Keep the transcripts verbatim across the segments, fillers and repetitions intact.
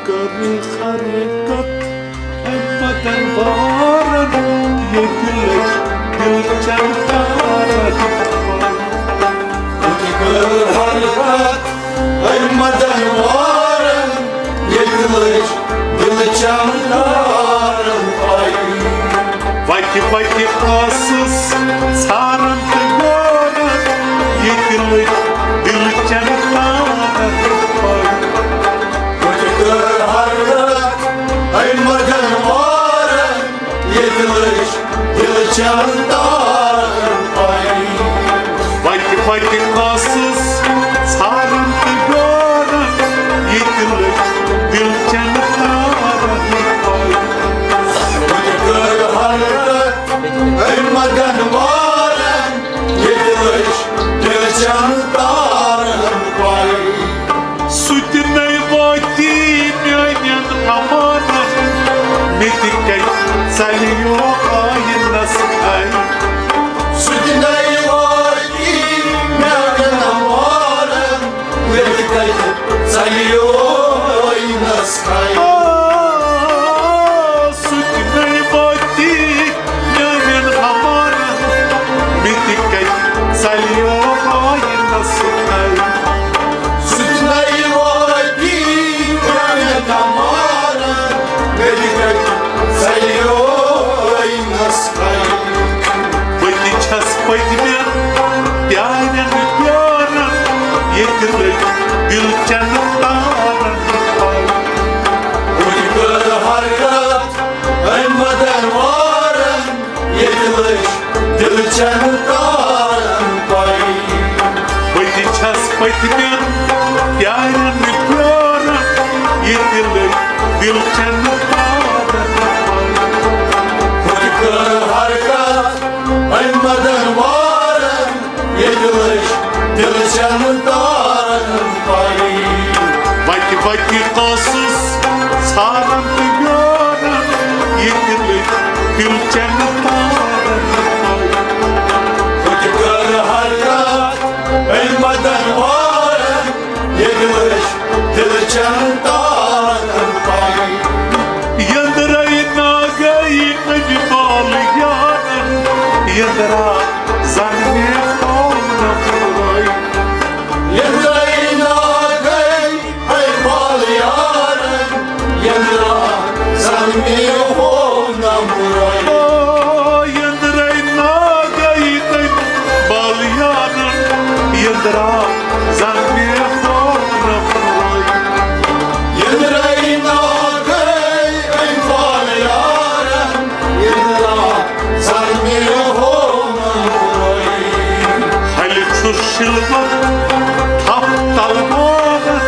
کٔر حرکت أمۍ مدن وارن، ییٚتہِ لٔج دِل چنکارن۔ ییٚتہِ کٔر حرکت أمۍ مدن وارن، ییٚتہِ لٔج دِل چنکارن پَے۔ وتہِ وتہِ ٲسٕس ژھاران تہٕ یوران، ییٚتہِ لٔج دِل چنکارن پَے۔ وتہِ کٔر حرکت أمۍ مدن وارن، ییٚتہِ لٔج دِل چنکارن پَے۔ وتہِ وتہِ ٲسٕس ژھاران تہٕ یوران، ییٚتہِ لٔج دِل چنکارن پَے۔ وتہِ کٔر حرکت أمۍ مدن وارن، ییٚتہِ لٔج دِل چنکارن پَے۔ سُہ تہِ نَے واتی میٛانٮ۪ن اَمانن، مےٚ تہِ کَتہِ ژَلہِ یو آینَس کھَے۔ سُہ تہِ نَے واتی میٛانٮ۪ن اَمانن، مےٚ تہِ کَتہِ ژَلہِ یو آینَس کھَے۔ آ، سُہ تہِ نَے واتی میٛانٮ۪ن اَمانن، مےٚ تہِ کَتہِ ژَلہِ یو آینَس کھَے۔ سُہ تہِ نَے واتی میٛانٮ۪ن اَمانن، مےٚ تہِ کَتہِ ژَلہِ یو آینَس کھَے۔ بہٕ تہِ چھَس پٔتمٮ۪ن پیارٮ۪ن پیارن، ییٚتہِ لٔگۍ دِل چٮ۪نہٕ تارن پَے۔ بہٕ تہِ کٔر حرکت أمۍ مدن وارن، ییٚتہِ لٔج دِل چٮ۪نہٕ تارن پَے۔ بہٕ تہِ چھَس پٔتمٮ۪ن پیارٮ۪ن پیارن، ییٚتہِ لٔگۍ دِل چٮ۪نہٕ تارن پَے۔ بہٕ تہِ کٔر حرکت أمۍ مدن وارن، ییٚتہِ لٔج دِل چٮ۪نہٕ تارن پَے۔ وتہِ وتہِ ٲسٕس ژھاران تہٕ یوران، ییٚتہِ لٔج دِل چٮ۪نہٕ تارن پَے۔ بہٕ تہِ کٔر حرکت أمۍ مدن وارن، ییٚتہِ لٔج دِل چٮ۪نہٕ تارن پَے۔ یندرے ناگے أمۍ بال یارن، یندرا زن مےٚ پاونم روے۔ یندرے ناگے أمۍ بال یارن، یندرا زن مےٚ پاونم روے۔ او یندرے ناگے أمۍ بال یارن، یندرا زن مےٚ پاونم روے۔ یندرے ناگے أمۍ بال یارن، یندرا زن مےٚ پاونم روے۔ ہلہِ چھُس شِلوَن تھپھ تلوارن،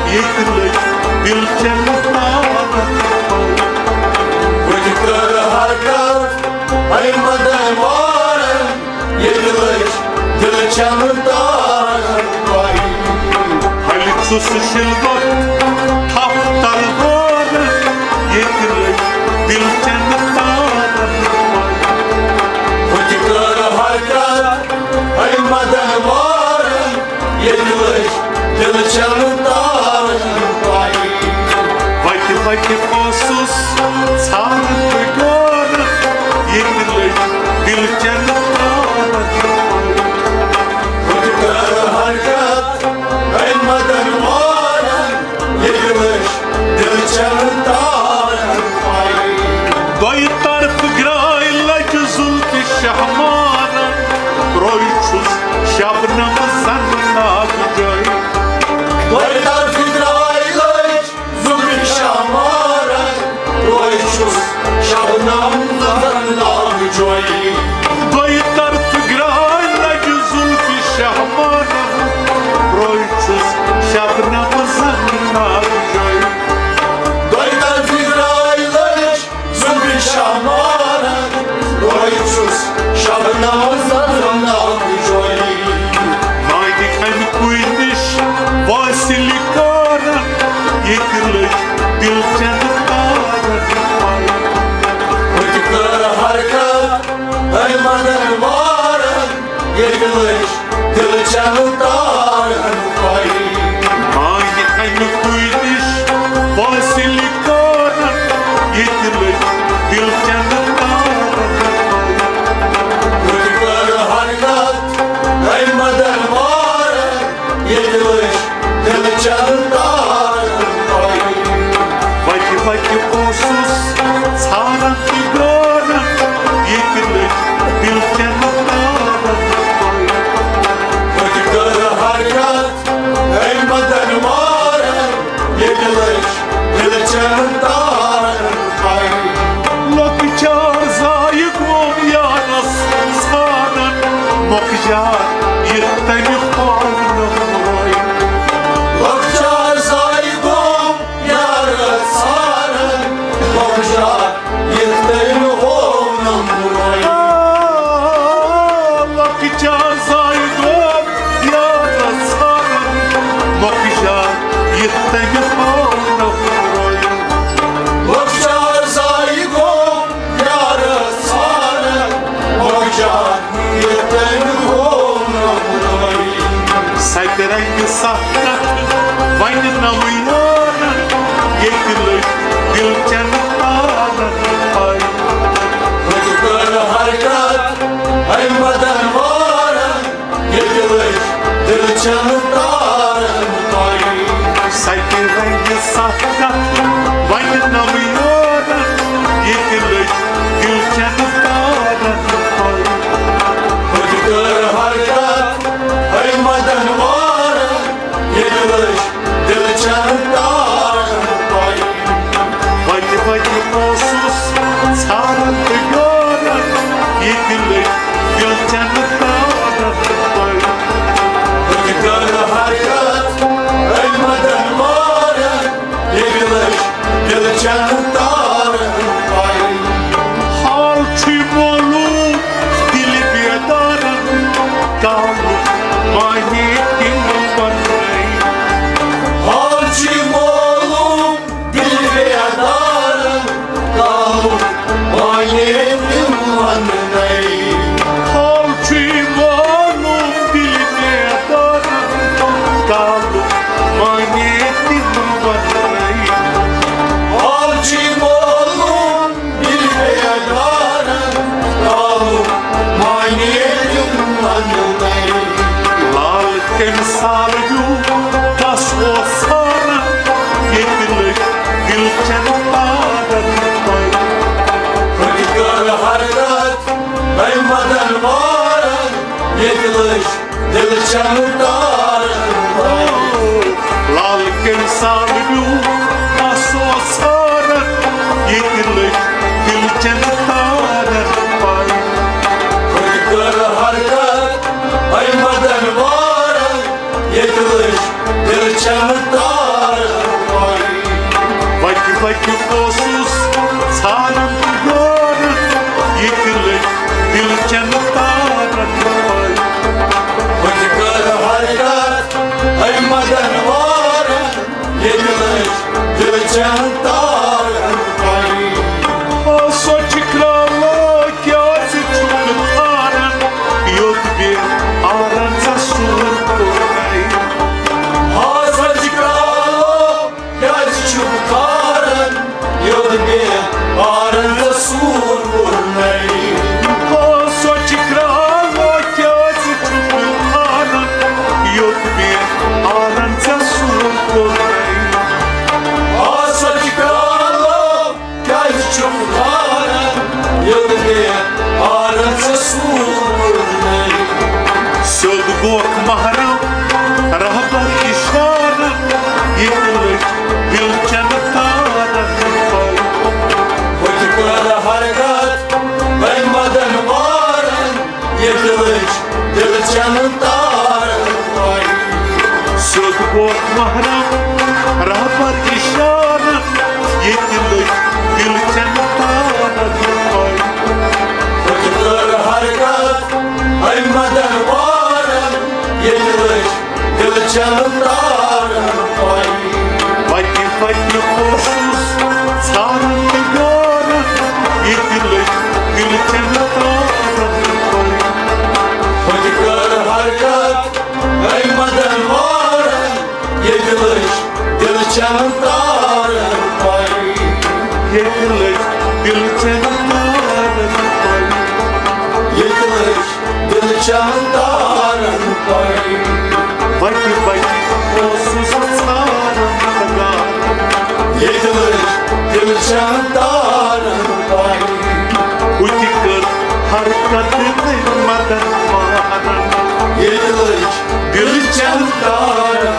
ییٚتہِ لٔگۍ دِل چٮ۪نہٕ تارن پَے۔ بہٕ تہِ کٔر حرکت أمۍ مدن وارن، ییٚتہِ لٔج دِل چٮ۪نہٕ تارن پَے۔ ہلہِ چھُس شِلوَن تھپھ تلوارن، ییٚتہِ لٔگۍ دِل چٮ۪نہٕ تارن پَے۔ بہٕ تہِ کٔر حرکت أمۍ مدن وارن، ییٚتہِ لٔج دِل چٮ۪نہٕ تارن پَے۔ وتہِ وتہِ اوسُس ژھانٛڈان تہٕ ڈوران، ییٚتہِ لٔج دِل چٮ۪نہٕ تارن پَے۔ بہٕ تہِ کٔر حرکت أمۍ مدن وارن، ییٚتہِ لٔج دِل چٮ۪نہٕ تارن پَے۔ دۄیہِ طرفہٕ گرٛاے لَچہِ زُلفہِ شہمارن، روے چھُس شبنم زن ناگ جٲے۔ دۄیہِ طرفہٕ گرٛاے لَچہِ زُلفہِ شہمارن، روے چھُس شبنم زن ناگ جٲے۔ دۄیہِ طرفہٕ گرٛاے لَچہِ زُلفہِ شہمارن، روے چھُس شبنم زن ناگ جٲے۔ دۄیہِ طرفہٕ گرٛاے لَچہِ زُلفہِ شہمارن، روے چھُس شبنم زن ناگ جٲے۔ مانہِ اَمہِ کُے نِش وٲصِلہِ کارن، ییٚتہِ لٔج دِل چٮ۪نہٕ تارن پَے۔ بہٕ تہِ کٔر حرکت أمۍ مدن وارن، ییٚتہِ لٔج دِل چٮ۪نہٕ تارن پَے۔ مانہِ اَمہِ کُے نِش وٲصِل یار، یہِ تَمہِ پاونہٕ وٲے۔ لۄکچار زایہِ گوٚو یارٕ ژھارن، لۄکچار یہِ تَمہِ پاونہٕ وٲے۔ آ، لۄکچار زایہِ گوٚو یارٕ ژھارن، لۄکچار یہِ تَمہِ پاونہٕ وٲے۔ لۄکچار زایہِ گوٚو یارٕ ژھارن، لۄکچار یہِ تٔمۍ ہوو نمرٲیی۔ سَتہِ رنٛگہِ سَتھ کَتھٕ وَنہِ نَوٕ یارن، ییٚتہِ لٔج دِل چٮ۪ن تارن پَے۔ ہُتہِ کٔر حرکت أمۍ مَدَن وارن، ییٚتہِ لٔج دِل چٮ۪ن تارن پَے۔ سَتہِ رنٛگہِ سَتھ کَتھٕ وَنہِ نَوٕ یارن، ییٚتہِ لٔج دِل چٮ۪ن تارن پَے۔ ہُتہِ کٔر حرکت أمۍ مَدَن وارن، ییٚتہِ لٔج دِل چٮ۪ن تارن پَے۔ وَتہِ وَتہِ اوسُس ژھاران تہٕ یوران، ییٚتہِ لٔج دِل چٮ۪ن تارن پَے۔ ہُتہِ کٔر حرکت أمۍ مَدَن وارن، ییٚتہِ لٔج دِل چٮ۪ن تارن پَے۔ حال چھُے معلوم دِلہِ بیدارن، کالُک معنی تِم وَنَے۔ حال چھُے معلوم دِلہِ بیدارن، کالُک معنی تِم وَنَے۔ حال چھُے معلوم دِلہِ بیدارن، کالُک معنی تِم وَنَے۔ حال چھُے معلوم دِلہِ بیدارن، کالُک معنی تِم وَنَے۔ لال کٔمۍ سال ہیوٗ بس اوس ژھاران، ییٚتہِ لٔگۍ دِل چٮ۪ن تارن پَے۔ ہُتہِ کٔر حرکت أمۍ مَدَن وارن، ییٚتہِ لٔج دِل چٮ۪ن تارن پَے۔ لال کٔمۍ سال ہیوٗ بس اوس ژھاران، ییٚتہِ لٔگۍ دِل چٮ۪ن تارن پَے۔ ہُتہِ کٔر حرکت أمۍ مَدَن وارن، ییٚتہِ لٔج دِل چٮ۪ن تارن پَے۔ وَتہِ وَتہِ اوسُس ژھاران تہٕ یورٕ، ییٚتہِ لٔج دِل چٮ۪ن تارن پَے۔ ہُتہِ کٔر حرکت أمۍ مَدَن وارن، ییٚتہِ لٔج دِل چٮ۪ن تارن پَے۔ آ، سۄچہِ کرٛالہٕ کیٛازِ چھُکھ ژھاران، یوٚت بیٚہارن ژےٚ سوٗر کوٚرمَے؟ آ، سۄچہِ کرٛالہٕ کیٛازِ چھُکھ ژھاران، یوٚت بیٚہارن ژےٚ سوٗر کوٚرمَے؟ آ، سۄچہِ کرٛالہٕ کیٛازِ چھُکھ ژھاران، یوٚت بیٚہارن ژےٚ سوٗر کوٚرمَے؟ آ، سۄچہِ کرٛالہٕ کیٛازِ چھُکھ ژھاران، ییٚلہِ مےٚ آرن ژےٚ سوٗر کوٚرمَے؟ سیوٚد گوکھ محرم رہبر اِشارٕ، ییٚتہِ لٔج دِل چٮ۪ن تارن پَے۔ ہُتہِ کٔر حرکت أمۍ مَدَن وارن، ییٚتہِ لٔج دِل چٮ۪ن تارن پَے۔ سیوٚد گوکھ محرم رہبر اِشارٕ، ییٚتہِ لٔج دِل چٮ۪ن تارن پَے۔ ہُتہِ کٔر حرکت أمۍ مَدَن وارن، ییٚتہِ لٔج دِل چٮ۪ن تارن پَے۔ وَتہِ وَتہِ اوسُس ژھاران تہٕ یورٕ، ییٚتہِ لٔج دِل چٮ۪ن تارن پَے۔ ہُتہِ کٔر حرکت أمۍ مَدَن وارن، ییٚتہِ لٔج دِل چٮ۪ن تارن پَے۔ ییٚتہِ لٔج دِل چٮ۪ن تارن پَے۔ ییٚتہِ لٔج دِل چٮ۪ن تارن پَے۔ وَتہِ وَتہِ اوسُس ژھاران پگاہ۔ ییٚتہِ لٔج دِل چٮ۪ن تارن پَے۔ ہُتہِ کٔر حرکت أمۍ مَدَن وارن۔ ییٚتہِ لٔج دِل چٮ۪ن تارن